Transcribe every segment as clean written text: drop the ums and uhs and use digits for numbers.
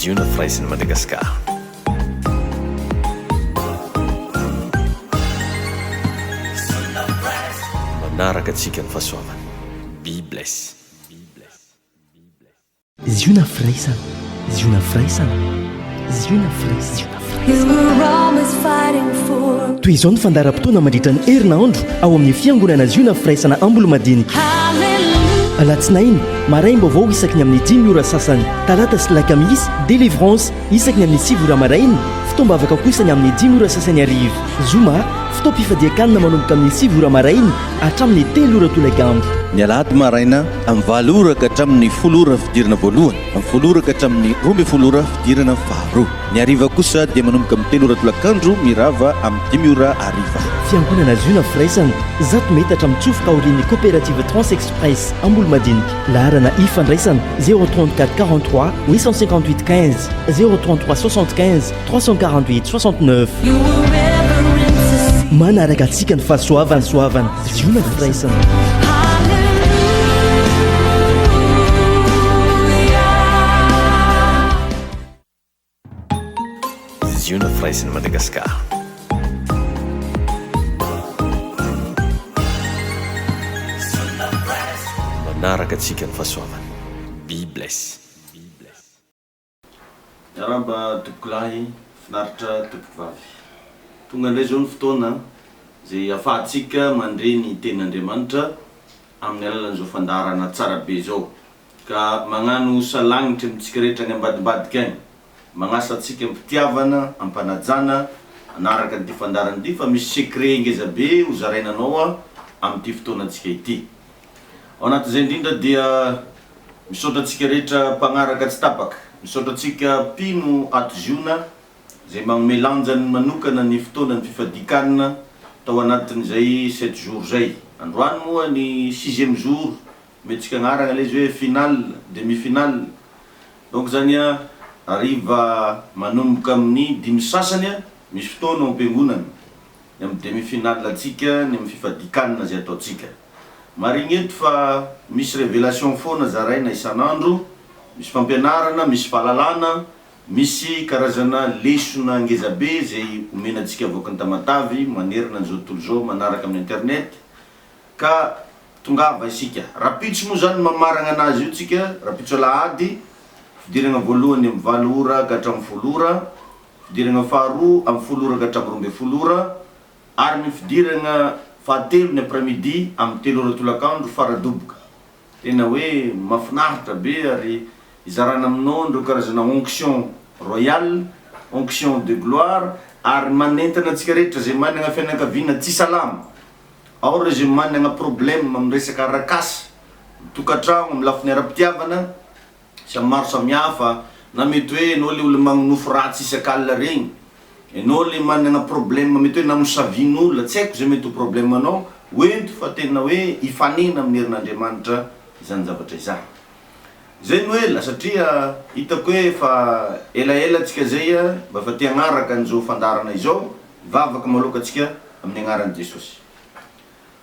Ziona Firaisan'i Madagasikara. Manaraka antsika ny fahasoavana. Be bless. Ziona Firaisana, Ziona Firaisana, Ziona Firaisana. Toy izao ny fandaharam-potoana mandritra ny herinandro ao amin'ny Fiangonana Ziona Firaisana Ambolomadinika. Alatsinainy, maraim-baovao isaky ny amin'ny dimy ora sasany. Talata sy Lakamisy, Délivrance, isaky ny amin'ny sivy ora maraina. Fotoam-bavaka kosa ny amin'ny dimy ora sasany hariva. Zoma, fotoam-pifadian-kanina manomboka amin'ny sivy ora maraina hatramin'ny telo ora tolakandro. Ny alahady maraina amin'ny valo ora ka hatramin'ny folo ora fidirana voalohany, amin'ny folo ora ka hatramin'ny 12 ora fidirana faharoa. Ny hariva kosa dia manomboka amin'ny telo ora tolakandro mirava amin'ny dimy ora hariva. Fiangonana Ziona Firaisana, zato metatra mitsofoka aorian'ny Coopérative Trans Express Ambolomadinika. Laharana ifandraisana, 034 43 858 15, 033 75 348 69. Manaraka antsika ny fahasoavana, soavana, ziona firaisana. Ziona Firaisan'i Madagasikara. Manaraka antsika ny fahasoavana. Be bless. Miarahaba tompokolahy, finaritra tompokovavy. Tonga indray izao ny fotoana izay ahafahantsika mandre ny tenin'Andriamanitra amin'ny alalan'izao fandaharana tsara be izao. Ka magnano salagnitry amintsika rehetra any ambadimbadika any. Magnasa antsika am-pitiavana, am-panajana hanaraka an'ity fandaharana ity fa misy secret ngeza be ho zaraina anao amin'ity fotoanantsika ity. Ao anatin'izay indrindra dia Misaotra antsika rehetra mpagnaraka tsy tapaka. Misaotra antsika mpino ato Ziona izay magnome lanjany manokana ny fotoanan'ny fifadian-kanina tao anatin'izay sept jours zay. Androany moa ny sixième jour, omentsika agnarana ilay izy hoe finale, demi finale. Donc zany hariva manomboka amin'ny dimy sasany misy fotoana ao am-piangonana ny amin'ny demi finale antsika ny amin'ny fifadian-kanina izay ataontsika. Marigny eto fa misy révélation foana zaraina isan'andro, misy fampianarana, misy fahalalana, misy karazana lesona ngeza be izay omena antsika avoakan'i Tamatavy manerana an'izao tontolo izao manaraka amin'ny internet ka tongava isika. Rapitso moa zany mamaragna anazy io tsika, rapitso alahady, fidiragna voalohany amin'ny valo ora ka hatramin'ny folo ora, fidiragna faharoa amin'ny folo ora ka hatramin'ny 12 ora, Ary ny fidirana fahatelo ny après midi amin'ny telo ora tolakandro fara doboka. Tena hoe mafinaritra be ary izarana aminao an'ireo karazana onction royale, onction de gloire ary manentana antsika rehetra izay manana fianakaviana tsy salama, ao ireo izay manana problème amin'ny resaka arak'asa, tokantragno, amin'ny lafiny ara-pitiavana, Samy maro samihafa, na mety hoe enao le olona magnonofy ratsy isak'alina regny, enao le managna problème mety hoe namosavian'olona, tsy haiko ze mety ho problème anao, hoento fa tena hoe hifanena amin'ny herin'Andriamanitra izany zavatra izany. Zay no ela satria hitako hoe efa elaela tsika zay mba efa te hagnaraka an'izao fandaharana izao, hivavaka maloka tsika amin'ny agnaran'i Jesosy.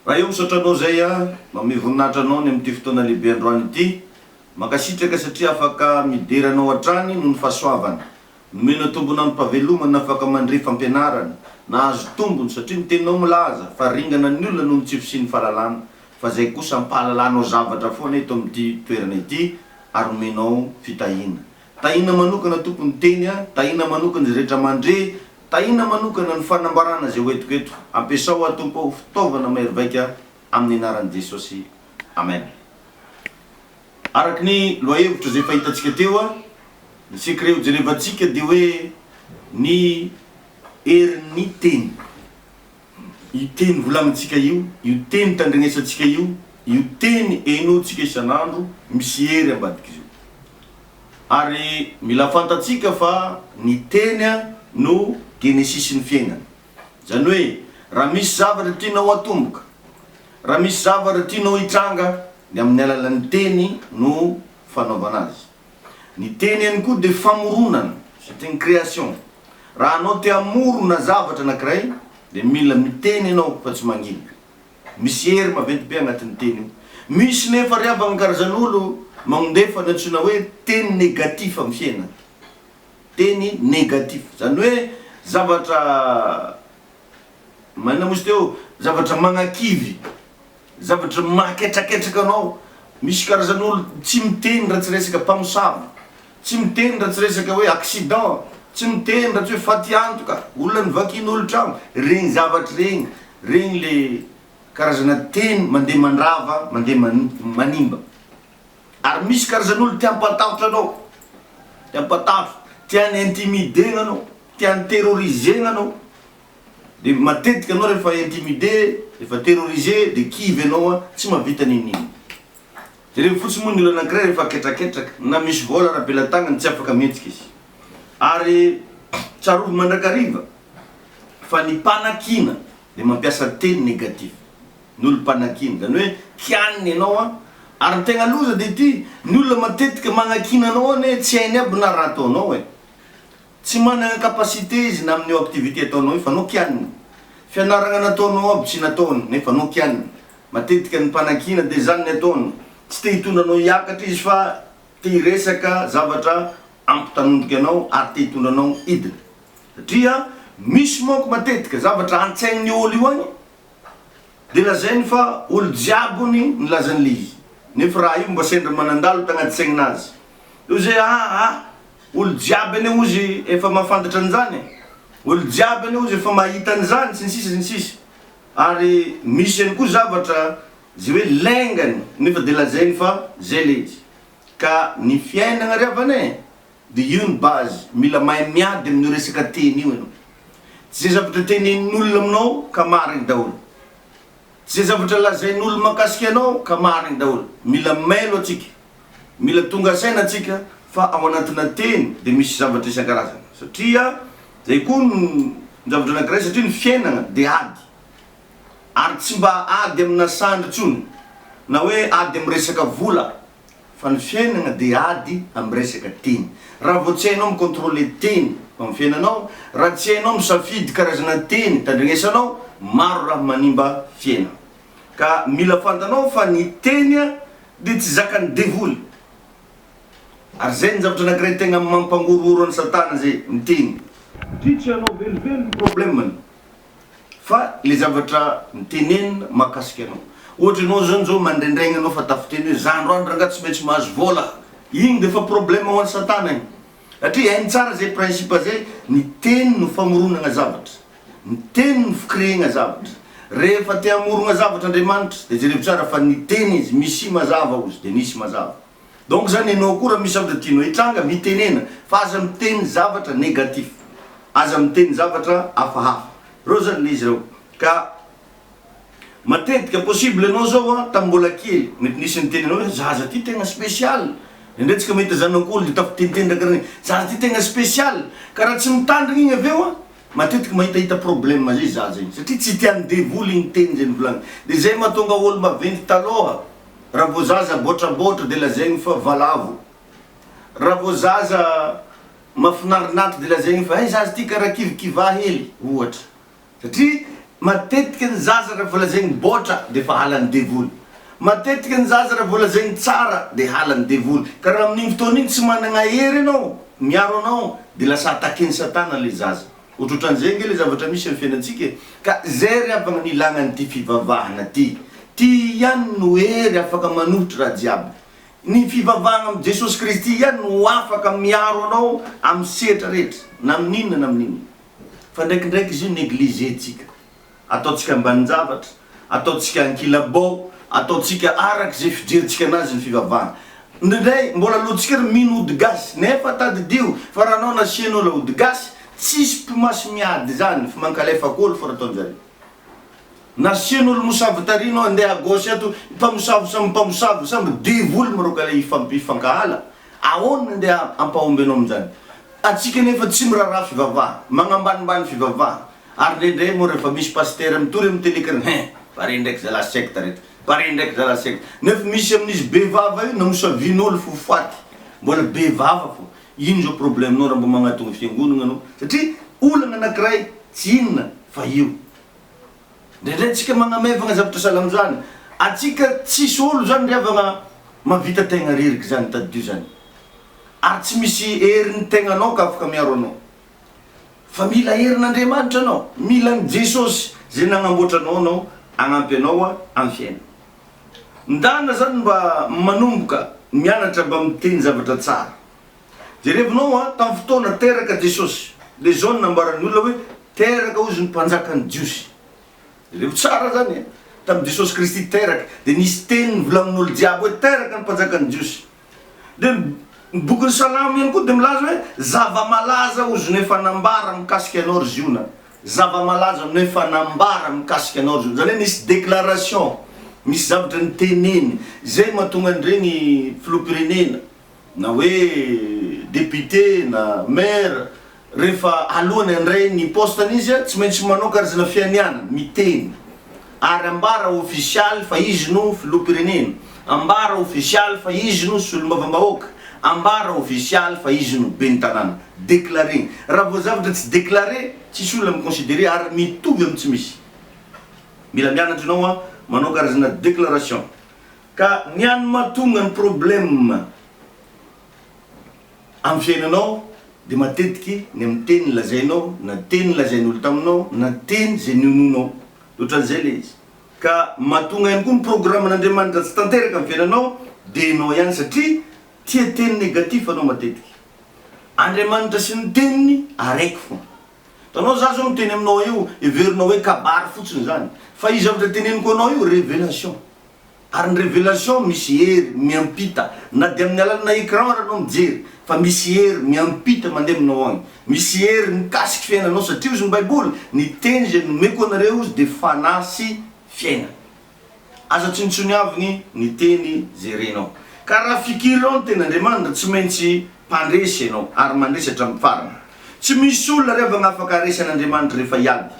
Ray ô misaotra anao zay a, mamehy voninahitra anao ny amin'ity fotoana lehibe androany ity, Mankasitraka satria afaka midera anao hatrany noho ny fahasoavana. Nomena tombon'androm-pahavelomana afaka mandre fampianarana, nahazo tombony satria ny teninao milaza fa ringana ny olona noho ny tsy fisian'ny fahalalana, fa zay kosa ampahalalanao zavatra foana eto amin'ity toerana ity ary omenao fitahiana. Tahiana manokana Tompo ny teny a, tahiana manokana izay rehetra mandre, tahiana manokana ny fanambarana izay hoentiko eto. Ampiasao aho Tompo ho fitaovana mahery vaika amin'ny anaran'i Jesosy. Amen. Araka ny lohahevitra izay efa hitantsika teo, ny secret ho jerevantsika dia hoe ny herin'ny teny. Io teny volagnintsika io, io teny tandregnesantsika io, io teny henointsika isan'andro, misy hery ambadik'izy io. Ary mila fantatsika fa ny teny no genesisy ny fiainana. Izany hoe raha misy zavatra tianao hatomboka, raha misy zavatra tianao hitranga dia amin'ny alalan'ny teny no fanaovana azy. Ny teny ihany koa dia famoronana, c'est une création. Raha anao te hamorona zavatra anankiray dia mila miteny ianao fa tsy mangina. Misy hery maventy be agnatin'ny teny io. Misy nefa ry havagna karazan'olo magnondefa ny antsoina hoe teny négatif amin'ny fiainana. Teny négatif, zany hoe zavatra maninona moa izy teo, zavatra magnakivy, zavatra mahaketraketraka anao, misy karazan'olo tsy miteny raha tsy resaka mpamosavy, tsy miteny raha tsy resaka hoe accident, tsy miteny raha tsy hoe fatiantoka, olona novakian'olo trano, regny zavatra regny, regny le karazana teny mandeha mandrava, mandeha manimba. Ary misy karazan'olo te hampatahotra anao, te hampatahotra, te han-intimider-na anao, te han-terroriser-na anao. Dia matetika anao rehefa intimider, rehefa terroriser dia kivy anao tsy mahavita n'inon'inona. Jereo fotsiny moa ny olona anankiray rehefa ketraketraka na misy vola ara-pelatanany tsy afaka mihetsika izy. Ary tsarovy mandrakariva fa ny mpanakiana dia mampiasa teny négatif. Ny olona mpanakiana, izany hoe kianiny ianao an, ary ny tegna loza dia ity, ny olona matetika magnakiana anao anie tsy hainy aby na raha ataonao e. Tsy managna capacité izy na amin'io activité ataonao io fa anao kianiny. Fianaragna nataonao aby tsy nataony nefa anao kianiny. Matetika ny mpanakiana dia izany ny ataony, tsy te hitondra anao hiakatra izy fa te hiresaka zavatra hampitanondrika anao ary te hitondra anao hidina. Satria misy manko matetika zavatra antsain'ny olo io agny dia lazainy fa olo jiaby hony nilaza an'le izy nefa raha io mba sendra manandalo tagnaty saigninazy io zay aa olo jiaby anie ozy efa mahafantatra an'izany e, olo jiaby anie ozy efa mahita an'izany sy ny sisa sy ny sisa ary misy ihany koa zavatra zay hoe laingany nefa dia lazainy fa zay le izy ka ny fiainagna ry havana e Dia io ny base, mila mahay miady amin'io resaka teny io ianao. Tsy izay zavatra tenenin'olona aminao ka marigny daholo. Tsy izay zavatra lazain'olona mahakasika anao ka marigny daholo. Mila mailo antsika, mila tonga saina antsika fa ao anatina teny dia misy zavatra isan-karazany. Satria zay koa ny zavatra anankiray satria ny fiainagna dia ady. Ary tsy mba ady amina sandry intsony na hoe ady amin'ny resaka vola. Fa ny fiainana dia ady amin'ny resaka teny. Raha vao tsy hainao mi-controler teny amin'ny fiainanao, raha tsy hainao misafidy karazana teny tandregnesanao, maro raha manimba fiainana. Ka mila fantanao fa ny teny dia tsy zakan'ny devoly. Ary zay ny zavatra anakiray tegna mampangorohoro an'i satana zay, ny teny. Satria tsy anao velively ny problème-ny. Fa le zavatra nitenenina mahakasika anao. Ohatra ianao zany zao mandrendraigna anao fa tafiteny hoe za androany rangah tsy maintsy mahazo vola. Igny de efa problème ho an'i satana igny. Satria hainy tsara zay principe zay, ny teny no famoronagna zavatra. Ny teny no fi-créer-gna zavatra. Rehefa te hamorogna zavatra Andriamanitra de jerevo tsara fa niteny izy, misia mazava ozy de nisy mazava. Donc zany enao koa raha misy zavatra tianao hitranga mitenena fa aza miteny zavatra negatif, aza miteny zavatra hafahafa. Reo zany le izy reo. Ka matetika possible enao zao an tam mbola kely mety nisy niteny anao hoe zaza ty tegna special, indraindray tsika mahita zanak'olo de tafiteniteny raha karaha zaza ty tegna special, ka raha tsy mitandrina igny avy eo an matetika mahitahita problème zay zaza igny satria tsy tian'ny devoly igny teny zay nivolagny de zay mahatonga olo maventy taloha Raha vao zaza botrabotra dia lazainy fa valavo. Raha vao zaza mafinarinaritra dia lazainy fa hay zaza ity karaha kivikivà hely, ohatra. Satria matetika ny zaza raha vao lazainy botra dia efa halan'ny devoly. Matetika ny zaza raha vao lazainy tsara dia halan'ny devoly. Ka raha amin'iny fotoana iny tsy managna hery ianao miaro anao dia lasa attaquer-n'i satana ilay zaza. Ohatrohatran'izay ange ilay zavatra misy amin'ny fiainantsika e! Ka izay ry havagna ny ilagna an'ity fivavahana ty. Ty ihany no hery afaka manohitra raha jiaby. Ny fivavahagna amin'i Jesosy Kristy ihany no afaka miaro anao amin'ny sehatra rehetra, na amin'inona na amin'inona. Fa ndraikindraiky izy io negliger-tsika. Ataontsika ambanin-javatra, ataontsika ankilabao, ataontsika araka izay fijerintsika anazy ny fivavahana. Indraindray mbola alohantsika ary mino ody gasy, nefa tadidio fa raha anao nasian'olona ody gasy, tsisy mpimasy miady izany fa mankalefaka olo fô raha ataonjareo. Nasian'olo mosavy tary anao andeha à gauche ato, mpamosavy samy mpamosavy, samby devoly miroaka le hifankahala, ahoana andeha hampahomby anao amin'izany? Antsika nefa tsy miraharaha fivavahana, magnambanimbany fivavahana. Ary indraindray moa rehefa misy pasitera mitory amin'ny tele kara hein pare ndraiky zalahy secte reto, pare ndraiky zalahy secte, nefa misy amin'izy be vava io namosavian'olo fo faty, mbola be vava fô, ino zao problème nao raha mba magnatogno fiangonagna anao, satria olagna anakiray tsy inona fa io, indraindray tsika magnamaivagna zavatra sahala amizany, atsika tsisy olo zany ry havagna mahavita tegna reriky zany tadidio zany. Ary tsy misy herin'ny tegnanao ka afaka miaro anao. Fa mila herin'Andriamanitra anao, mila an'i Jesosy izay nagnamboatra anao anao hagnampy anao amin'ny fiainana. Ndana zany mba manomboka mianatra mba miteny zavatra tsara. Jerevinao an, tamin'ny fotoana teraka Jesosy, le zao no nambaran'ny olona hoe teraka hozy ny mpanjakan'ny Jiosy. Jereo tsara zany e, tamin'i Jesosy Kristy teraka dia nisy teny nivolanin'olo jiaby hoe teraka ny mpanjakan'ny Jiosy. Dia ny bokin'ny Salamo ihany koa dia milaza hoe zava-malaza hozy no efa nambara mikasika anao ry Ziona. Zava-malaza no efa nambara mikasika anao ry Ziona. Izany hoe nisy déclaration, misy zavatra niteneny. Izay mahatonga an'ireny filoham-pirenena na hoe député na maire rehefa alohany handray ny poste-ny izy tsy maintsy manao karazana fianianana, miteny ary ambara ofisialy fa izy no filoham-pirenena, ambara ofisialy fa izy no solombavambahoaka, ambara ofisialy fa izy no ben'ny tanàna. Déclarer. Raha vao zavatra tsy déclarer, tsisy olona mi-considerer ary mitovy amin'ny tsy misy. Mila mianatra ianao an, manao karazana déclaration. Ka ny any mahatonga ny problème amin'ny fiainanao dia matetiky ny amin'ny teny lazainao na teny lazain'olo taminao na teny izay ninoanao. Ohatran'izay ilay izy. Ka mahatonga ihany koa ny programme-n'Andriamanitra tsy tanteraka amin'ny fiainanao dia ianao ihany satria tia teny négatif anao matetiky. Andriamanitra sy ny teniny araiky foana. Hitanao za zao miteny aminao io heverinao hoe kabary fotsiny izany fa io zavatra teneniko anao io révélation. Ary ny révélation misy hery miampita na dia amin'ny alalana écran ary anao mijery fa misy hery miampita mandeha aminao agny. Misy hery mikasiky fiainanao satria hozy ny baiboly ny teny izay nomeko anareo hozy dia fanahy sy fiainana. Aza tsinontsoniavigny ny teny izay renao. Ka raha fikirinao ny tenin'Andriamanitra tsy maintsy mpandresy ianao ary mandresy hatramin'ny farany. Tsy misy olona ry havagna afaka haresy an'Andriamanitra rehefa hiady.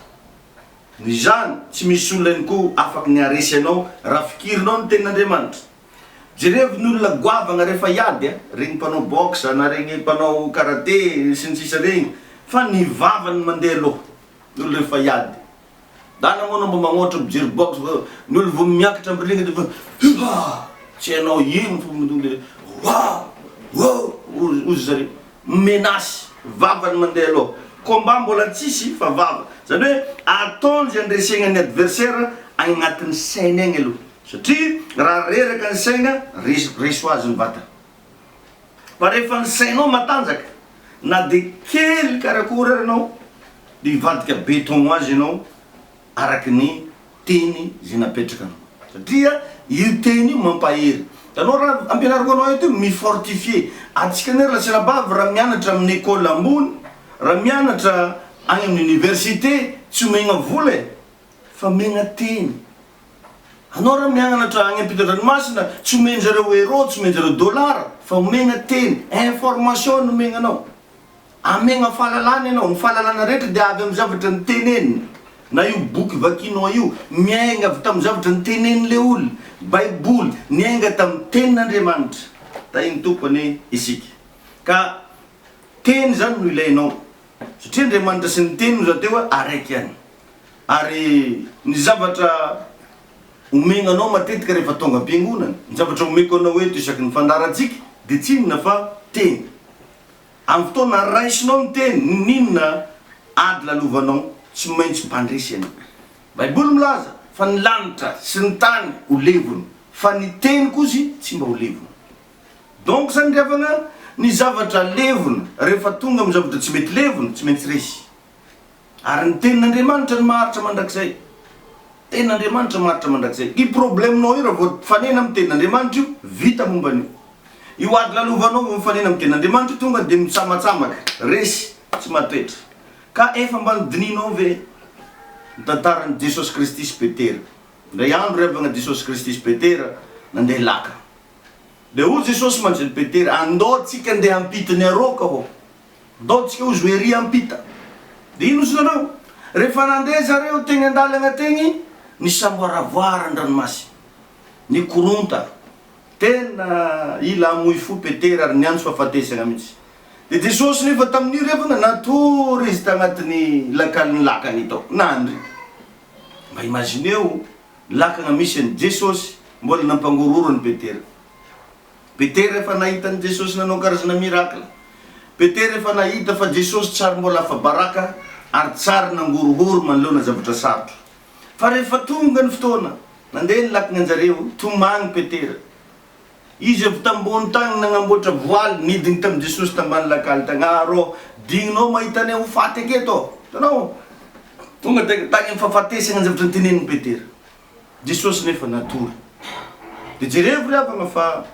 Noho izany, tsy misy olona ihany koa afaky ny haharesy anao raha fikirinao ny tenin'Andriamanitra. Jerevo ny olona goavagna rehefa hiady a, regny mpanao boxe na regny mpanao karate sy ny sisa regny, fa ny vavany mandeha aloha, ny olona rehefa hiady. Dana moa anao mba magnohatra mijery boxe fa ny olona vao miakatra am ring defa huha! Tsy hainao ino fa tonga de wa! Wo! Hozy zareo. Menace, vava ny mandeha aloha. Combat mbola tsisy fa vava. Zany hoe ataony zay andresegna ny adversaire agny agnatin'ny sainy agny aloha. Satria raha reraka ny saigna, resy resy ho azy ny vatana. Fa rehefa ny sainao matanjaka, na dia kely karakory ary anao, dia hivadika béton ho azy ianao araky ny teny izay napetraka anao. Satria io teny io mampahery. Hitanao raha ampianariko anao eto io, mi-fortifier. Antsika anie ry lahy sy anabavy raha mianatra amin'ny école ambony, raha mianatra any amin'ny université, tsy omegna vola e, fa omegna teny. Anao raha mianatra any ampitan-dranomasina, tsy omen-jareo euro, tsy omen-jareo dollar, fa omegna teny, information no omegna anao. Amegna fahalalana ianao, ny fahalalana rehetra dia avy amin'ny zavatra notenenina, na io boky vakinao io, miainga avy tamin'ny zavatra notenenin'ilay olona, baiboly, niainga tamin'ny tenin'Andriamanitra. Tahin'ny Tompo anie isika. Ka teny izany no ilainao, satria Andriamanitra sy ny teniny hoy za teo araiky ihany. Ary ny zavatra omegna anao matetika rehefa tonga am-piangonana, ny zavatra omeko anao eto isaky ny fandaharantsika dia tsy inona fa teny. Amin'ny fotoana raisinao ny teny, n'inon'inona ady lalovanao, tsy maintsy mpandresy ianao. Baiboly milaza fa ny lanitra sy ny tany ho levona, fa ny teniko ozy tsy mba ho levona. Donc zany ry havana, ny zavatra levona, rehefa tonga amin'ny zavatra tsy mety levona, tsy maintsy resy. Ary ny tenin'Andriamanitra no maharitra mandrakizay. Tenin'Andriamanitra maharitra mandrakizay. Io problème-nao io raha vao mifanena amin'ny tenin'Andriamanitra io, vita momba an'io. Io ady lalovanao vao mifanena amin'ny tenin'Andriamanitra io tonga dia mitsamatsamaka, resy, tsy matoetra. Ka efa mba nodinihinao ve ny tantaran'i Jesosy Kristy sy Petera? Indray andro ry havagna Jesosy Kristy sy Petera nandeha lakana. Dia hoy Jesosy mantsy an'i Petera, andao tsika andeha hampita ny aroaka ô. Ndao tsika hozy ho ery ampita. Dia ino hozy nareo? Rehefa nandeha zareo tegny andalagna tegny, nisamboaravoara ny ranomasina. Nikoronta. Tena hila hamoy fo Petera ary niantso fahafatesagna mihitsy. Dia Jesosy nefa tamin'io revagna natory izy tagnatin'ny lakalin'ny lakany tao. Nandry. Mba imagineo lakagna misy an'i Jesosy mbola nampangorohoro an'i Petera. Petera efa nahita an'i Jesosy nanao karazana miracle. Petera efa nahita fa Jesosy tsary mbola afa-baraka ary tsary nangorohoro manoloana zavatra sarotra. Fa rehefa tonga ny fotoana, nandeha ny lakina anjareo, tomagny Petera. Izy avy tambony tagny nagnamboatra voaly, nidigny tamy Jesosy tambany lakaly tagny, Ah rô, digninao mahita anay ho faty aketo aho. Hitanao? Tonga de tagny amy fahafatesagna ny zavatra notenenin'i Petera. Jesosy nefa natory. De jerevo ry havagna fa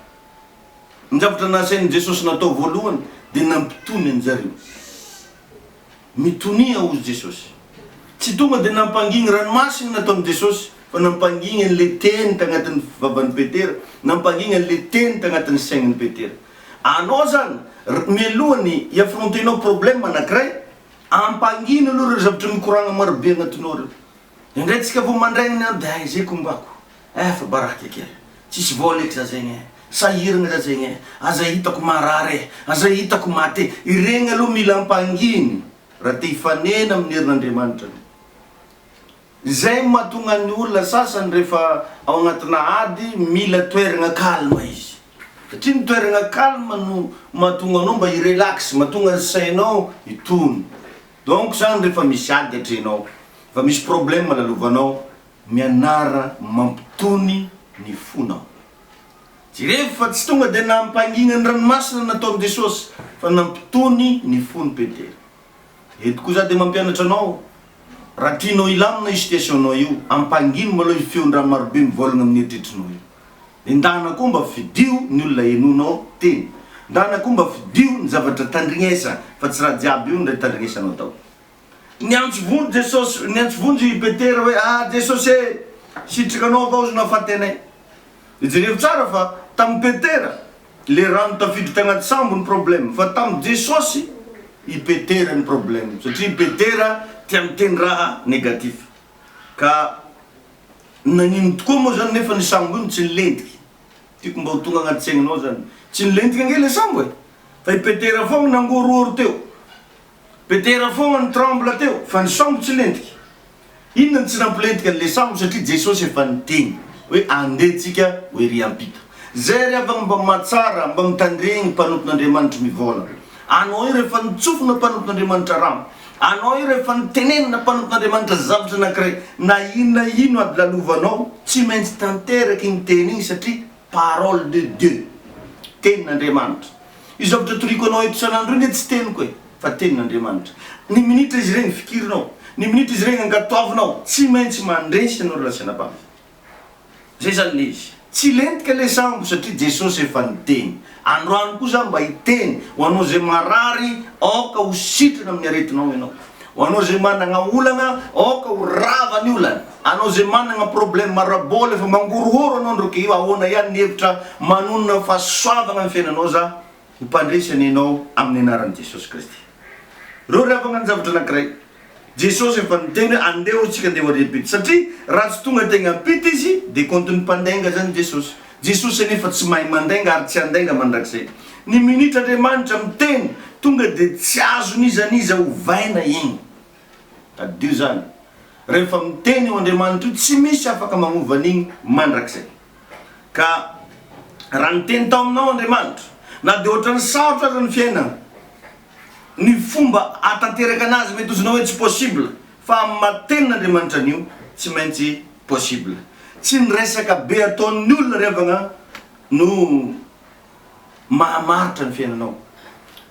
ny zavatra nasain'i Jesosy natao voalohany de nampitony anjareo. Mitonia hozy Jesosy. Tsy tonga dia nampangigny ranomasina ny nataon'i Jesosy fa nampangigny an'le teny tagnatin'ny vavan'i Petera, nampangigny an'le teny tagnatin'ny saignan'i Petera. Anao zany, mialohan'ny hi-affronter-nao problème anakiray, ampangino aloha ireo zavatra mikoragna marobe agnatinao reo. Indraindray tsika vao mandraigny ny andro dia hay zay kombako eh fa baraka eky eh, tsisy vôla eky za zegny eh, sahiragna za zegny eh, aza hitako marary eh, aza hitako maty eh, iregny aloha mila ampanginy raha te hifanena amin'ny herin'Andriamanitra anao. Izay no mahatonga ny olona sasany rehefa ao agnatina ady mila toeragna calme izy. Satria ny toeragna calme no mahatonga anao mba hi-relax, mahatonga ny sainao hitony. Donc zany rehefa misy ady atrehinao, rehefa misy problème lalovanao, mianara mampitony ny fonao. Jerevo fa tsy tonga dia nampangina ny ranomasina nataon'i Jesosy fa nampitony ny fon'i Petera. Eto koa za dia mampianatra anao, raha tianao hilamina io situation-nao io, ampangino maloha io feon-draha marobe mivolagna amin'ny eritreritrinao io. Ndana koa mba fidio ny olona henoinao teny. Ndana koa mba fidio ny zavatra tandrignesa fa tsy raha jiaby io ndray tandrignesanao daholo. Niantso vonjy Jesosy, niantso vonjy i Petera hoe, Ah Jesosy e! Sitraka anao va ozy nahafaty anay? De jerevo tsara fa tamin'i Petera le rano tafiditra tagnaty sambo ny problème fa tamin'i Jesosy i Petera ny problème satria i Petera tia miteny raha négatif ka Nagnino tokoa moa zany nefa ny sambo io no tsy nilentika? Tiako mba ho tonga agnaty saignanao zany. Tsy nilentika ange le sambo e! Fa i Petera fogna nangorohoro teo. Petera fogna ni-tremble teo, fa ny sambo tsy lentika. Inona no tsy nampilentika an'le sambo? Satria Jesosy efa niteny hoe andeha tsika ho ery ampita. Zay ry havagna mba mahatsara, mba mitandregny mpanompon'Andriamanitry mivôlagna. Anao io rehefa nitsofina mpanompon'Andriamanitra rano. Anao io rehefa nitenenina mpanompon'Andriamanitra zavatra anankiray, na ino na ino ady lalovanao, tsy maintsy tanteraka iny teny iny satria parole de Dieu, tenin'Andriamanitra. Io zavatra toriko anao eto isan'andro io anie tsy teniko e, fa tenin'Andriamanitra. Ny minitra izy ireny fikirinao, ny minitra izy ireny ankatoavinao, tsy maintsy mandresy ianao ry lahy sy anabavy. Zay zany le izy. Tsy lentika le sambo satria Jesosy efa niteny. Androany koa za mba hiteny ho anao zay marary aoka ho sitrana amin'ny aretinao ianao. Ho anao zay managna olagna aoka ho rava ny olana. Anao zay managna problème ara-bola efa mangorohoro anao ndroky io ahoana ihany ny hevitra manonona fahasoavagna amin'ny fiainanao za ho mpandresy anie ianao amin'ny anaran'i Jesosy Kristy. Reo ry havagna ny zavatra anakiray. Jesosy efa niteny hoe andeha hoy tsika andeha ho ary ampita satria raha tsy tonga tegna ampita izy de compte ny mpandainga zany Jesosy. Jesosy anefa tsy mahay mandainga ary tsy handainga mandrakizay. Ny minitra Andriamanitra miteny tonga de tsy azon'iza n'iza ovaina igny. Tadidio zany. Rehefa miteny io Andriamanitra io tsy misy afaka magnova an'igny mandrakizay. Ka raha niteny tao aminao Andriamanitra na de ohatran'ny sarotra aza ny fiainana, Ny fomba ahatanteraka anazy mety hozonao hoe tsy possible fa amin'ny maha tenin'Andriamanitra an'io tsy maintsy possible. Tsy ny resaka be ataon'ny olona ry havagna no mahamaritra ny fiainanao.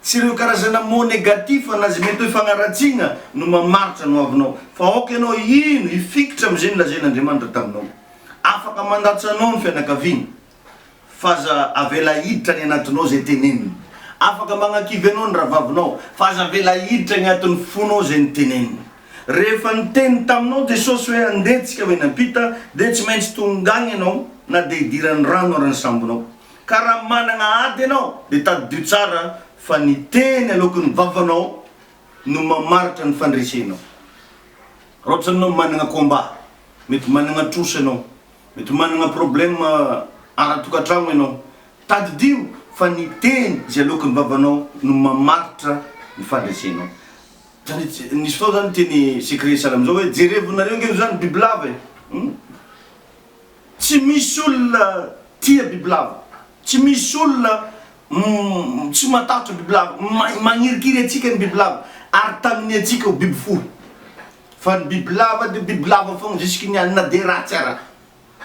Tsy ireo karazana mots négatifs na izay mety hoe fagnaratsiagna no mamaritra ny hoavinao fa aoka ianao hino, hifikitra amin'izay nolazain'Andriamanitra taminao. Afaka mandatsa anao ny fianakaviana. Fa aza avela hiditra any anatinao izay teneniny. Afaka magnakivy anao ny rahavavinao, fa aza avela hiditra any anatin'ny fonao izay noteneniny. Rehefa niteny taminao Jesosy hoe andeha tsika ho eny ampita, dia tsy maintsy tonga agny ianao na dia hidiran'ny rano ary ny sambonao. Ka raha managna ady ianao, dia tadidio tsara fa ny teny aloaky ny vavanao no mamaritra ny fandresenao. Raha ohatra ianao managna combat, mety managna trosa ianao, Mety manana problème ara-tokantragno ianao. Tadidio fa ny teny izay aloaky ny vavanao no mamaritra ny fandresenao. Zany nisy fotoana zany niteny secret sahala amin'izao hoe jerevonareo nge zany bibilava e! Hum? Tsy misy olona tia bibilava. Tsy misy olona tsy matahotra bibilava. Magnirikiry antsika ny bibilava ary taminy antsika ho biby fohy. Fa ny bibilava dia bibilava fogna jusque ny any na dia ratsy ara.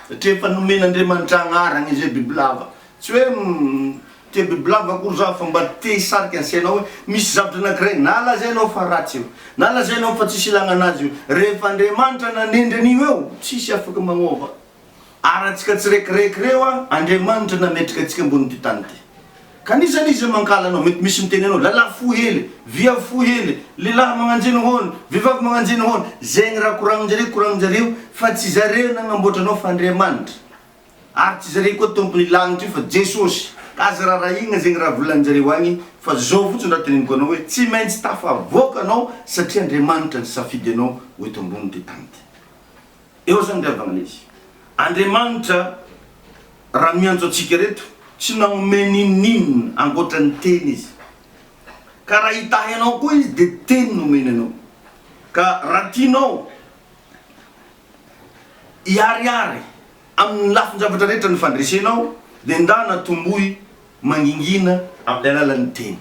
Satria efa nomen'Andriamanitra agnarana izay bibilava. Tsy hoe tia bibilava akory za fa mba te hisarika ny sainao hoe misy zavatra anakiray na lazainao fa ratsy io, na lazainao fa tsisy ilagna anazy io, rehefa Andriamanitra nanendry an'io eo, tsisy afaka magnova. Ary antsika tsirekireky ireo an, Andriamanitra nametraka antsika ambonin'ity tany ity. Ka n'iza n'iza mankahala anao, mety misy miteny anao, lalahy fohy hely, viavy fohy hely, lehilahy magnanjeny hono, vehivavy magnanjeny hono, zegny raha koragnin-jareo koragnin-jareo fa tsy zareo nagnamboatra anao fa Andriamanitra. Ary tsy zareo koa tompon'ny lanitra io fa Jesosy. Ka aza rarahigna zegny raha volanin-jareo agny fa zao fotsiny raha teneniko anao hoe tsy maintsy tafavoaka anao satria Andriamanitra nisafidy anao ho eto ambonin'ity tany ity. Eo zany ry havagna izy. Andriamanitra raha miantso antsika reto tsy nagnome n'inon'inona ankoatra ny teny izy. Ka raha hitahy anao koa izy dia teny no omeny anao. Ka raha tianao hiharihary amin'ny lafin-javatra rehetra ny fandresenao dia ndana tomboy mangingina amin'ny alalan'ny teny.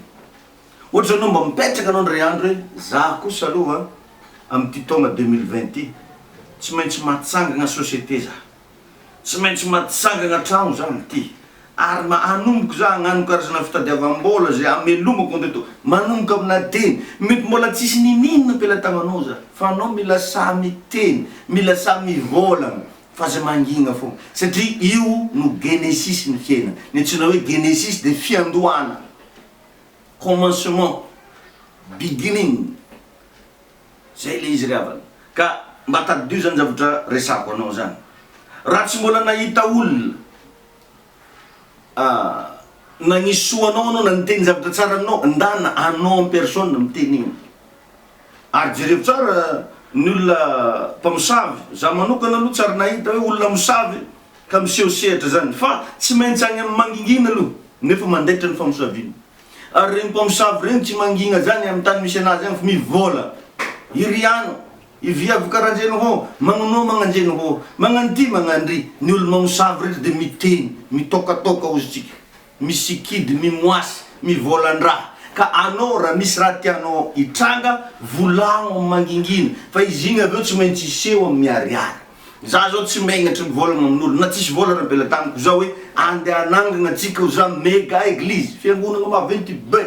Ohatra zao anao mba mipetraka anao ndray andro hoe za kosa aloha amin'ity taogna 2020 ty tsy maintsy matsangagna société za, tsy maintsy matsangagna tragno za amin'ity ary ma hanomboko za hagnano karazana fitadiavam-bola zay hamelomako an'ireto, manomboka amina teny, mety mbola tsisy niniana am-pelatagnanao za fa anao mila sahy miteny, mila sahy mivôlagna fa aza mangigna fogna satria io no genesis ny fiainana, ny antsoina hoe genesis de fiandohana. Commencement, beginning, zay le izy ry havana. Ka mba tadidio zany zavatra resahako anao zany. Raha tsy mbola nahita olona nagnisy soa anao anao na niteny zavatra tsara aminao, ndana anao en personne miteny igny. Ary jerevo tsara ny olona mpamosavy, za manokana aloha tsy ary nahita hoe olona mosavy ka miseho sehatra zany fa tsy maintsy any amin'ny mangingina aloha nefa mandaitra ny famosaviana. Ary regny mpamosavy regny tsy mangigna zany amin'ny tany misy anazy agny fa mivola, iriano, iviavy karanjeny hô, magnonô magnanjeny hô, magnanty magnandry, ny olo mamosavy rehetra de miteny, mitôkatôka hozy tsika. misikidy, mimoasy, mivolan-draha. Ka anao raha misy raha tianao hitranga, volagno amin'ny mangingina, fa izy igny avy eo tsy maintsy hiseho amin'ny miharihary. Za zao tsy megnatry mivolagna amin'olo, na tsisy vola ara-pelatanako, za hoe andeha hanangagna antsika ho za mega eglise, fiangonagna maventy be,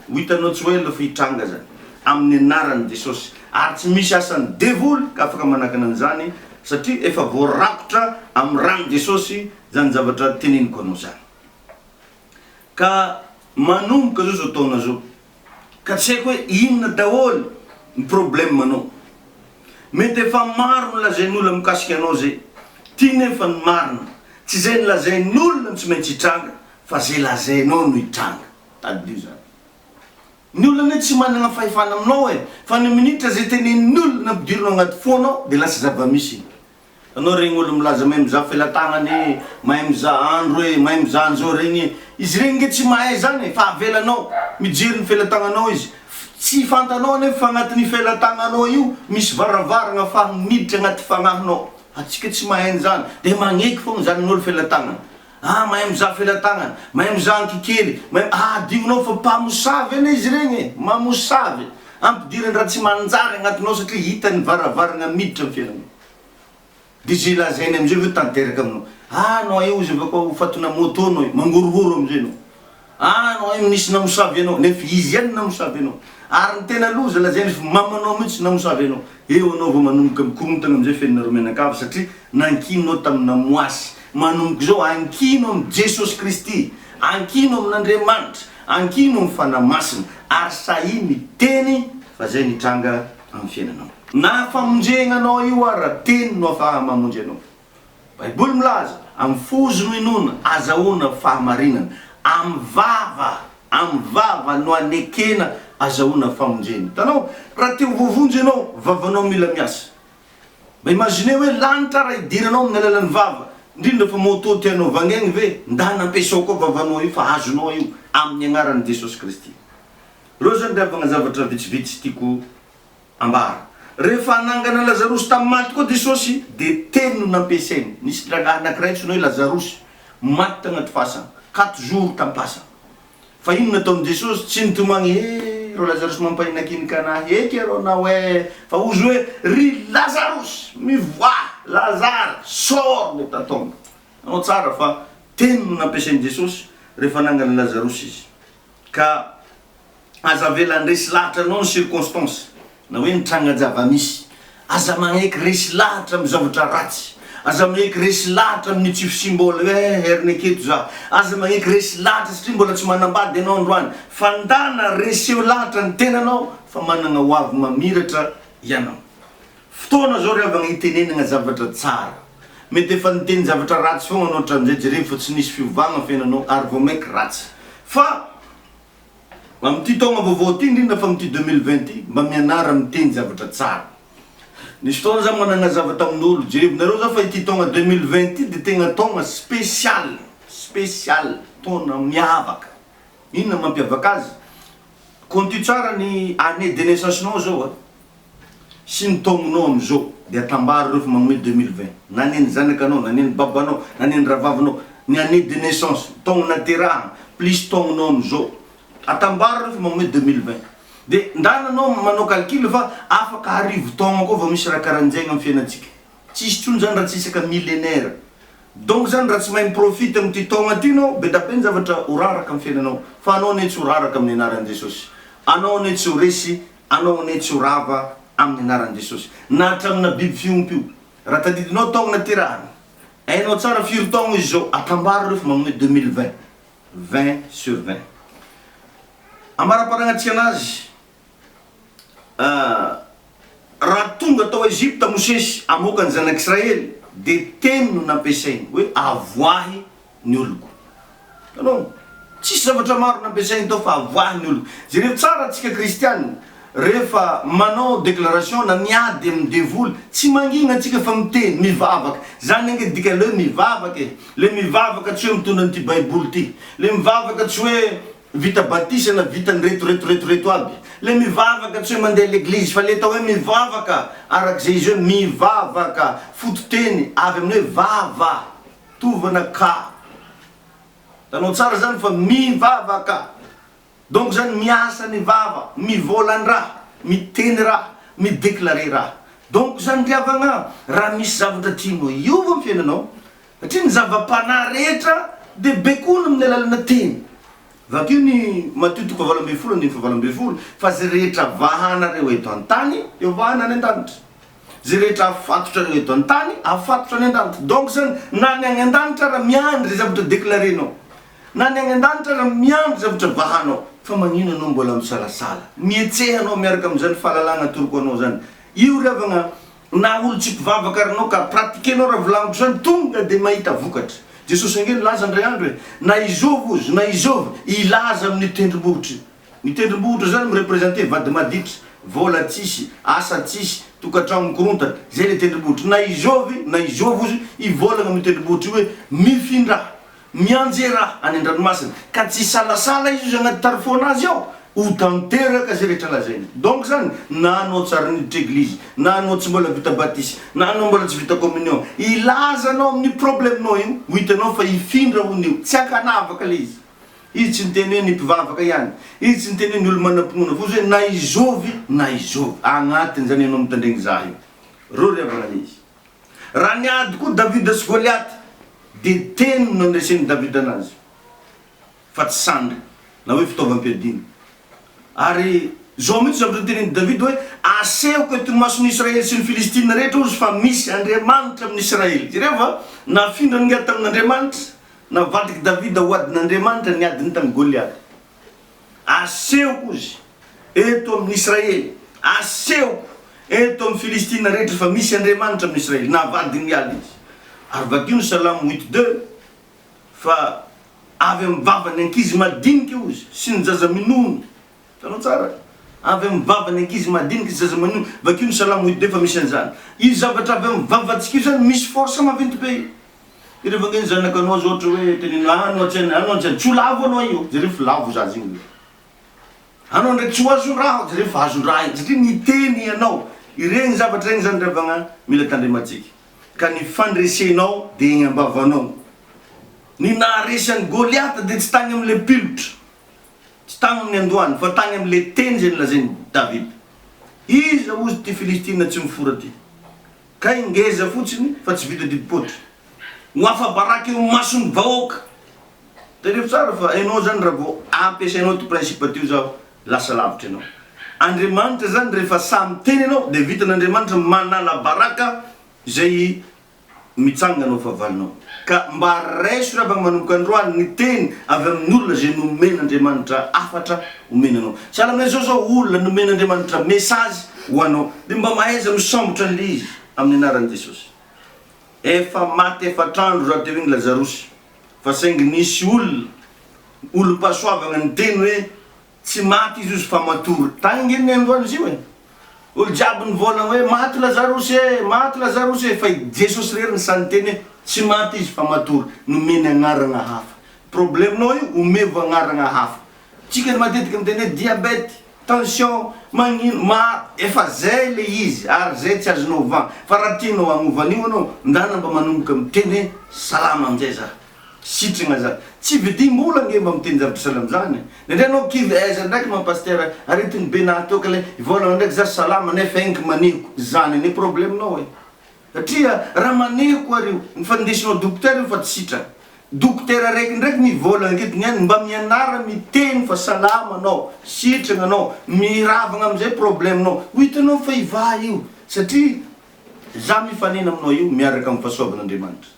ho hitanao tsy ho ela fa hitranga zany, amin'ny anaran'i Jesosy, ary tsy misy asan'ny devoly ka afaka manakana an'izany, satria efa voarakotra amin'ny ran'i Jesosy Zany zavatra teneniko anao zany. Ka manomboka zao zao taona zao. Ka tsy haiko hoe inona daholo ny problème anao. Mety efa maro ny lazain'olona mikasika anao zay. Ty nefa ny marina. Tsy zay nolazain'olona no tsy maintsy hitranga fa zay lazainao no hitranga. Tadidio zany. Ny olona anie tsy manana fahefana aminao e. Fa ny minitra zay tenenin'ny olona ampidirinao agnaty fonao de lasa zava-misy iny. Anao regny olo milaza mahay mizaha felatagnana e, mahay mizaha andro e, mahay mizaha anzao regny e, izy regny nge tsy mahay zany e, fa avelanao mijery ny felatagnanao izy, tsy fantanao anefa fa agnatin'io felatagnanao io misy varavaragna afahagny miditra agnaty fagnahinao, atsika tsy mahay an'izany de magneky fogna zany ny olo felatagnana, ah mahay mizaha felatagnana, mahay mizaha ankikely, mahay, adinonao fa mpamosavy anie izy regny e, mamosavy, ampidirany raha tsy manjary agnatinao satria hitany varavaragna miditra amy fiaignanao. Dia izay lazainy amin'izay ve tanteraka aminao? Ah anao io izy avy akao fatina moto anao io, mangorohoro amin'izay anao. Ah anao io nisy namosavy anao, nefa izy ihany no namosavy anao. Ary ny tena loza lazainy fa mamanao mihitsy namosavy anao. Eo anao vao manomboka mikorontana amin'izay fenonareo mianakavy satria nankininao tamin'ny namoasy. Manomboka izao ankino amin'i Jesosy Kristy, ankino amin'Andriamanitra, ankino amin'ny Fanahy Masina ary sahia miteny fa izay nitranga amin'ny fiainanao. Na famonjena anao io ara teny no afaha mamonjy anao. Baiboly milaza, amin'ny fozo no inoana, azahoana fahamarinana. Amin'ny vava, amin'ny vava no anekena azahoana famonjena. Hitanao, raha te ho voavonjy ianao, vavanao mila miasa. Mba imaginez hoe lanitra raha idiranao amin'ny alalan'ny vava, indrindra fa moto tianao vangaigny ve, ndana ampiasao koa vavanao io fa azonao io amin'ny agnaran'i Jesosy Kristy. Ireo zany ry havagna zavatra vitsivitsy tiako ambara. Rehefa hanangana Lazarosy tamin'ny maty koa Jesosy dia teny no nampiasainy. Nisy rangahy anankiray antsoina hoe Lazarosy, maty tagnaty fasana. Quatre jours tam-pasana. Fa inona nataon'i Jesosy? Tsy nitomagny he reo Lazarosy mampahinakinika anahy eky arô nao eh! Fa hozy hoe, Ry Lazarosy, mivoaha! Lazare, sors de ta tombe! Nanao tsara fa teny no nampiasain'i Jesosy rehefa nangana an'i Lazarosy izy. Ka aza avela handresy lahatra anao ny circonstance na hoe ny tranga-java-misy. Aza magneky resy lahatra amin'ny zavatra ratsy. Aza magneky resy lahatra amin'ny tsy fisiam-bola hoe eh heriny aketo za. Aza magneky resy lahatra satria mbola tsy manambady ianao androany. Fa ndana reseho lahatra ny tenanao fa managna ho avy mamiratra ianao. Fotoana zao ry havagna hitenenagna zavatra tsara. Mety efa niteny zavatra ratsy foagna anao hatramizay jerevo fa tsy nisy fiovagna fiainanao ary vao maiky ratsy. Fa amin'ity taogna vaovao ty indrindra fa amin'ity 2020 ty mba mianara miteny zavatra tsara. Nisy fotoana za managnazava tamin'olo, jerevonareo za fa ity taogna 2020 ty de tegna taogna spécial, spécial, taona miavaka. Inona mampiavaka azy? Comptio tsara ny année de naissance-nao zao a. sy ny taominao amizao de atambaro ireo fa magnome 2020 na neny zanakanao na neny babanao na neny rahavavinao ny année de naissance taogno naterahana plus taognonao amizao atambaro ireo fa magnome 2020 de ndana anao manao calcul fa afaka arivo taogno koa vao misy raha karanjegny am fiainantsika tsisy tsony zany raha tsy isaka millenaire donc zany raha tsy mahay mi-profite amity taogna ty anao be da be ny zavatra ho raraka am fiainanao fa anao anie tsy ho raraka amin'ny anaran'i Jesosy anao anie tsy ho resy Anao anie tsy ho rava amin'ny anaran'i Jesosy. Na hatramina biby fiompy io. Raha tadidinao taogno naterahany. Hainao tsara firy taogno izy zao. Atambaro ireo fa magnome 2020. 20 sur 20. Ambaram-paragnatsika anazy. Raha tonga tao Egypta Mosesy hamoaka ny zanak'Israely dia teny no nampiasainy hoe avoahy ny oloko. Hitanao? Tsisy zavatra maro nampiasainy tao fa avoahy ny oloko. Jereo tsara antsika kristiana rehefa manao déclaration na miady amin'ny devoly, tsy mangina antsika fa miteny, mivavaka. Zany ange dikan'ilay hoe mivavaka e. Le mivavaka tsy hoe mitondra an'ity baiboly ity. Le mivavaka tsy hoe vita batisa na vita an'ireto reto reto reto aby. Le mivavaka tsy hoe mandeha l'église fa le atao hoe mivavaka arak'izay izy hoe mivavaka, fototeny avy amin'ny hoe vava. Tovana ka. Hitanao tsara zany fa mivavaka. Donc zany miasa ny vava, mivolan-draha, miteny raha, mi-declarer raha. Donc zany ry havagna, raha misy zavatra tianao hiova amin'ny fiainanao, satria ny zava-panahy rehetra dia baikoina amin'ny alalana teny. Vakio ny Matio toko fahavalo ambinifolo andininy fahavalo ambinifolo, fa izay rehetra vahanareo eto an-tany dia ho vahana any an-danitra. Zay rehetra afatotra eto an-tany, afatotra any an-danitra. Donc zany, na ny any an-danitra ara miandry zay zavatra declarer-nao. Na ny any an-danitra ara miandry zavatra vahanao. Fa magnino anao mbola misalasala? Mihetseha anao miaraka amin'izany fahalalagna atoroko anao zany. Io ry havagna, na olo tsy mpivavaka ary anao ka pratiquer-nao raha volagniko zany, tonga de mahita vokatra. Jesosy ange nilaza indray andro e, na izôvy ozy, na izôvy, hilaza amin'ny tendrombohitra io. Ny tendrombohitra zany mi-representer vady maditra, vola tsisy, asa tsisy, tokantrano mikorontana, zay le tendrombohitra. Na izôvy na izôvy ozy hivôlagna amin'io tendrombohitra io hoe mifindrà, mianjerà any an-dranomasina, ka tsy hisalasala izy ozy agnaty tarifônazy ao, ho tanteraka zay rehetra lazainy. Donc zany na anao tsary niditra eglizy, na anao tsy mbola vita batisa, na anao mbola tsy vita communion, hilaza anao amin'ny problème-nao io, ho hitanao fa hifindra hono io, tsy ankanavaka le izy. Izy tsy niteny hoe ny mpivavaka ihany, izy tsy niteny hoe ny olo-manam-pinoana, fa ozy hoe na izôvy na izôvy, agnatiny zany ianao mitandregny za io. Reo ry havana le izy. Raha niady koa Davida sy Goliata, de teny no nandresen'i Davida anazy, fa tsy sandry, na hoe fitaovam-piadiana. Ary zao mihitsy zavatra notenenin'i Davida hoe, Asehoko eto imason'i Israely sy ny Filistina rehetra ozy fa misy Andriamanitra amin'i Israely. Jereo fa nafindrany nga tamin'Andriamanitra. Navadik'i Davida ho adin'Andriamanitra ny adiny tamin'i Goliata. Asehoko izy eto amin'i Israely, asehoko eto amin'ny Filistina rehetra fa misy Andriamanitra amin'i Israely. Navadiny hiala izy. Ary vakio ny Salamo huit deux fa avy amin'ny vavan'ny ankizy madinika hozy sy ny zaza minono. Hitanao tsara? Avy amin'ny vavan'ny ankizy madinika sy zaza minono. Vakio ny Salamo huit deux fa misy an'izany. Io zavatra avy amin'ny vavantsika io izany misy force maventy be io. Dia rehefa ange ny zanakanao zao ohatra hoe teneno any an-tsaina any an-tsaina, tsy ho lavo anao io, jereo fa lavo zaza io. Anao ndraiky tsy ho azon-draha, jereo fa azon-draha io, satria niteny ianao. Ireny zavatra ireny zany ry havagna mila tandremantsika. Ka ny fandresenao dia egny am-bavanao. Ny naharesy an'i Goliata dia tsy tany amin'ilay pilotra, tsy tany amin'ny andohany, fa tany amin'ilay teny izay nolazain'i Davida. Iza hozy ity Filistina tsy mifora ity? Kay ngeza fotsiny fa tsy vita didim-poatra. Ho afa-baraka eo imason'ny vahoaka. Tadidio tsara fa enao zany raha vao ampiasainao ity principe ty zaho lasa lavitra enao. Andriamanitra zany rehefa sahy miteny enao dia vitan'Andriamanitra manala baraka izay mitsangana ho fahavalonao. Ka mba raiso ry havagna manomboka androany ny teny avy amin'ny olona izay nomen'Andriamanitra hafatra omena anao. Sahala aminay zao zao olona nomen'Andriamanitra message ho anao dia mba mahaiza misambotra an'ilay izy amin'ny anaran'i Jesosy. Efa maty efatr'andro rahateo iny Lazarosy fa saingy nisy olona, olom-pahasoavagna niteny hoe tsy maty izy ozy fa matory. Tagny nge ny androany izy io e! Olo jiaby nivôlagna hoe maty Lazarosy e! Maty Lazarosy e! Fa i Jesosy irery no sahy niteny hoe tsy maty izy fa matory. Nomeny agnaragna hafa. Problème-nao io omevo agnaragna hafa. Tsika ny matetika miteny hoe diabète, tension, magnino, maro, efa zay le izy ary zay tsy azonao ovagna, fa raha tianao hagnova an'io anao, ndana mba manomboka miteny hoe salama amizay za, sitragna za, tsy vidim-bola ange mba miteny zavatra sahala amizany e, indraindray anao kivy aiza ndraiky ma pasitera aretigny be nahatoaka le hivolagna ndraiky za salama nefa enky manehiko, zany anie problème-nao e. Satria raha maneho koa reo, ny fa ndesinao dokotera io fa tsy sitrana. Dokotera raiky ndraiky mivolagna aketo niany mba mianara miteny fa salama anao, sitragna anao, miravagna amizay problème nao, ho hitanao fa hivaha io satria za mifanena aminao io miaraka am fahasoavan'Andriamanitra.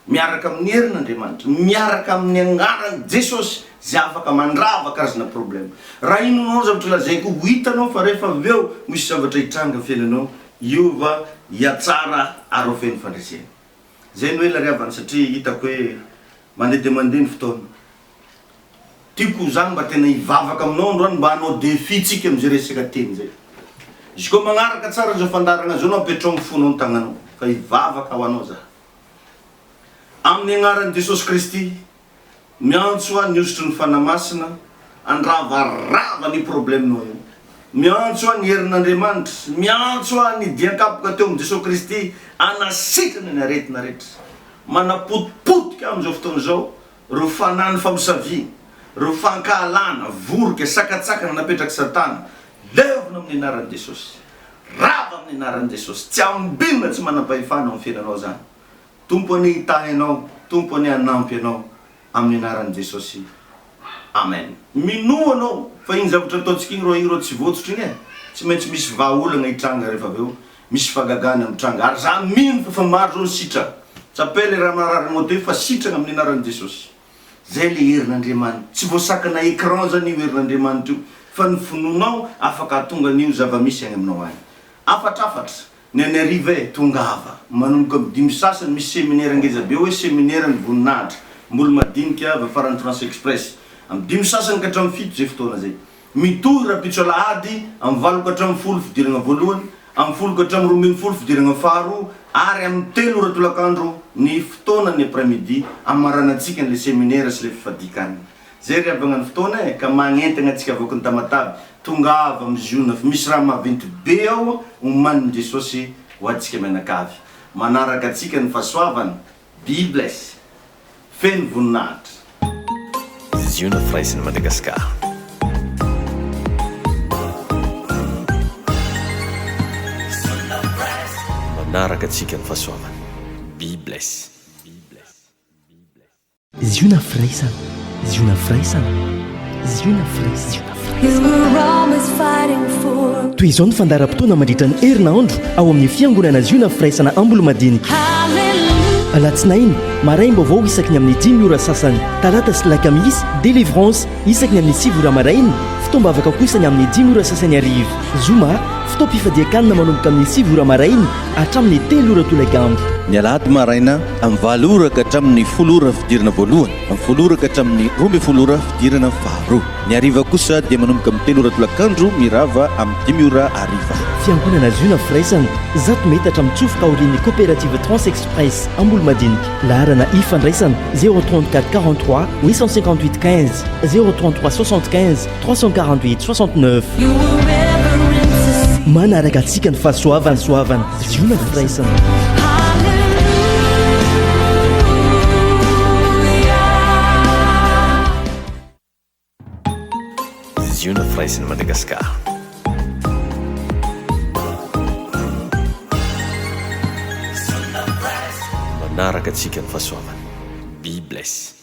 Miaraka amin'ny herin'Andriamanitra, miaraka amin'ny agnaran'i Jesosy izay afaka mandrava karazana problème. Raha inonao zavatra lazaiko ho hitanao fa rehefa avy eo misy zavatra hitranga amin'ny fiainanao, hiova, hihatsara ary ho feno fandresena. Izay no ela ry havana satria hitako hoe mandeha dia mandeha ny fotoana. Tiako zany mba tena hivavaka aminao androany mba hanao défi tsika amin'izay resaka teny zay. Izy koa magnaraka tsara an'izao fandaharagna zao anao apetrao amin'ny fonao ny tagnanao fa hivavaka ho anao za. Amin'ny agnaran'i Jesosy Kristy, miantso aho ny hosotry ny Fanahy Masina handravarava ny problème-nao io. Miantso aho ny herin'Andriamanitra, miantso aho ny dian-kapoka teo amin'i Jesosy Kristy hanasitrana ny aretina rehetra. Manapotipotika aho amin'izao fotoana izao ireo fanahin'ny famosaviana, ireo fankahalana, vorika, sakatsakana napetrak'i Satana, levona amin'ny anaran'i Jesosy. Rava amin'ny anaran'i Jesosy. Tsy ambinina tsy manam-pahefana ao amin'ny fiainanao izany. Tompo anie hitahy anao, Tompo anie hanampy anao amin'ny anaran'i Jesosy. Amen. Minoa anao fa iny zavatra ataontsika iny rô iny rô tsy votsotra iny e! Tsy maintsy misy vahaolagna hitranga rehefa avy eo, misy fahagagana mitranga ary za mino fa efa maro zao ny sitrana. Tsapay le raha marary anao teo fa sitrana amin'ny anaran'i Jesosy. Zay le herin'Andriamanitra. Tsy voasakana écran zany io herin'Andriamanitra io fa ny finoanao afaka hahatonga an'io zava-misy any aminao any. Hafatrafatra, ny any hariva e, tongava. Manomboka amin'ny dimy sasany misy seminera ngeza be hoe seminera ny voninahitra, Ambolomadinika, avy afaran'ny Trans Express. Amin'ny dimy sasany ka hatramin'ny fito zay fotoana zay. Mitohy rahampitso alahady amin'ny valo ka hatramin'ny folo fidirana voalohany, amin'ny folo ka hatramin'ny 12 fidirana faharoa ary amin'ny telo ora tolakandro ny fotoana ny après midi hamaranantsika an'ilay seminera sy ilay fifadian-kanina. Zay ry havagna ny fotoana e, ka magnentagna antsika avoaky ny Tamatave, tongava amin'ny ziona fa misy raha maventy be ao omanin'i Jesosy ho antsika mianakavy. Manaraka antsika ny fahasoavana, be bless. Feno voninahitra. Ziona Firaisan'i Madagasikara. Manaraka antsika ny fahasoavana. Be bless. Ziona Firaisana, Ziona Firaisana, Ziona Firaisana. Toy izao ny fandaharam-potoana mandritra ny herinandro ao amin'ny Fiangonana Ziona Firaisana Ambolomadinika. Alatsinainy, maraim-baovao isaky ny amin'ny dimy ora sasany. Talata sy Lakamisy, Délivrance, isaky ny amin'ny sivy ora maraina. Fotoam-bavaka kosa ny amin'ny dimy ora sasany hariva. Zoma, fotoam-pifadian-kanina manomboka amin'ny sivy ora maraina hatramin'ny telo ora tolakandro. Ny alahady maraina amin'ny valo ora ka hatramin'ny folo ora fidirana voalohany, amin'ny folo ora ka hatramin'ny 12 ora fidirana faharoa. Ny hariva kosa dia manomboka amin'ny telo ora tolakandro mirava amin'ny dimy ora hariva. Fiangonana Ziona Firaisana, zato metatra mitsofoka aorian'ny Coopérative Trans Express Ambolomadinika. Laharana ifandraisana, 034 43 858 15, 033 75 348 69. Manaraka antsika ny fahasoavana, soavana, Ziona Firaisana. Ziona Firaisan'i Madagasikara. Manaraka antsika ny fahasoavana. Be bless.